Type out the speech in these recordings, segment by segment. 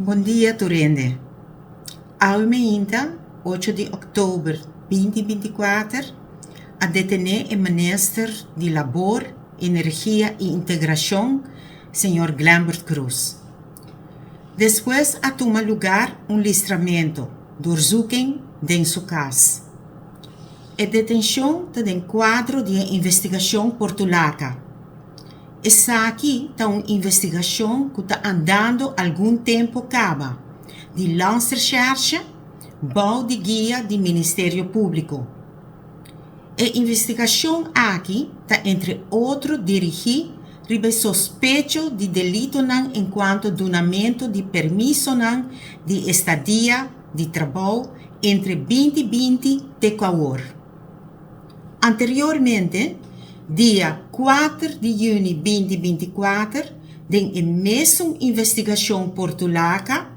Bon dia tur hende. Awe meinta, ocho di òktober 2024, a detené e minister di Labor, Energia i Integrashon, señor Glenbert Croes. Despues a tuma lugar un listramento, doorzoeking, den su kas. E detenshon ta den kuadro di e investigashon Portulaca. Esaki ta un investigashon ku ta andando algun tempu kaba di Landsrecherche bou di guia di Ministerio Públiko. E investigashon aki ta entre otro dirigí riba e sospecho di delitonan enkuanto dunamentu di permisonan di estadia di trabou entre 2020 te ku awor. Anteriormente, dia kuater di yüni 2024, den e mesun investigashon Portulaca,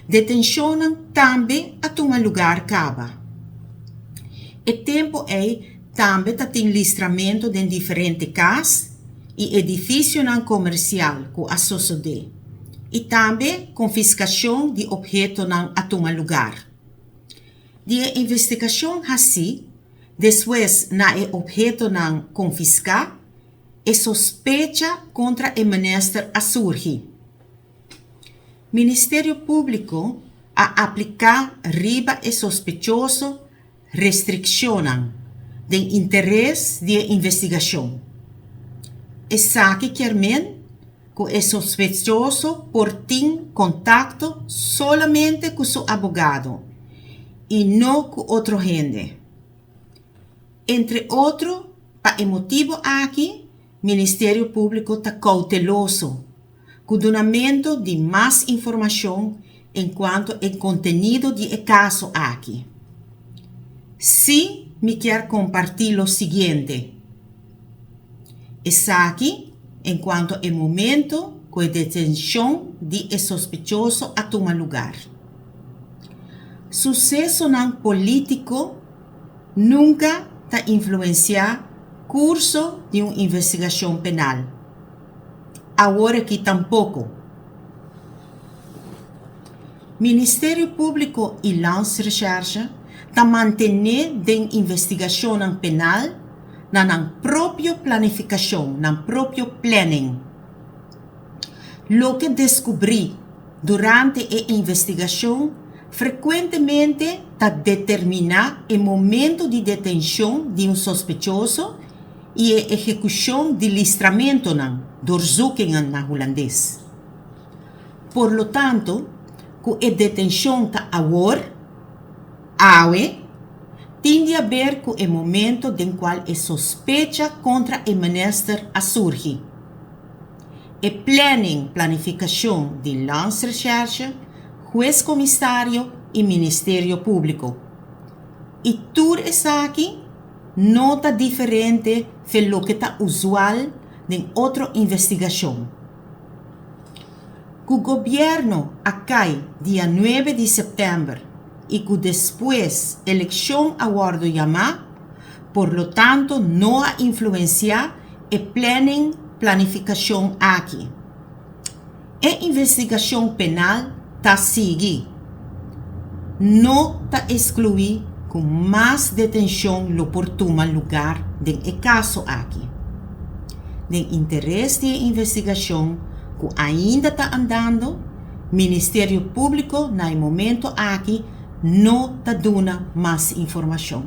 detenshonnan tambe a tuma lugar kaba. E tempu ei tambe ta tin listramento den diferente kas i edifisionan komersial ku a sosodé i tambe konfiskashon di ophetonan a tuma lugar. Di e investigashon hasí despues na e ophetonan konfiská, e sospecha kontra e minister a surgi. Ministerio Públiko a apliká riba e sospechoso restrikshonnan den interes di e investigashon. Esaki kier men ku e sospechoso por tin kontakto solamente ku su abogado i no ku otro hende. Entre otro pa e motibu aki Ministerio Públiko ta kouteloso ku dunamentu di mas informashon enkuanto e kontenido di e kaso aki. Sí mi kier kompartí lo siguiente. Esaki enkuanto e momento ku e detenshon di e sospechoso a tuma lugar. Susesonan polítiko nunka ta influensiá kurso di un investigashon penal. Awor aki tampoko. Ministerio Públiko i Landsrecherche ta mantené den investigashonnan penal na nan propio planifikashon, nan propio planning. Loke deskubrí durante e investigashon frekuentemente ta determiná e momento di detenshon di un sospechoso i e ehekushon di listramentonan, doorzoekingen na hulandes. Por lo tanto, ku e detenshon ta awor, awe, tin di haber ku e momento den kual e sospecha kontra e minister a surgi. E planning, planifikashon, di Landsrecherche, Hues Komisario i Ministerio Públiko. I tur esaki no ta diferente fe loke ta usual den otro investigashon. Ku gobièrnu a kai dia nuebe di sèptèmber i ku despues elekshon a wòrdu yamá, por lo tanto no a influensiá e planning planifikashon aki. E investigashon penal ta sigui. No ta eskluí ku mas detenshon lo por tuma lugar den e kaso aki. Den interes di e investigashon ku ainda ta andando, Ministerio Públiko na e momento aki no ta duna mas informashon.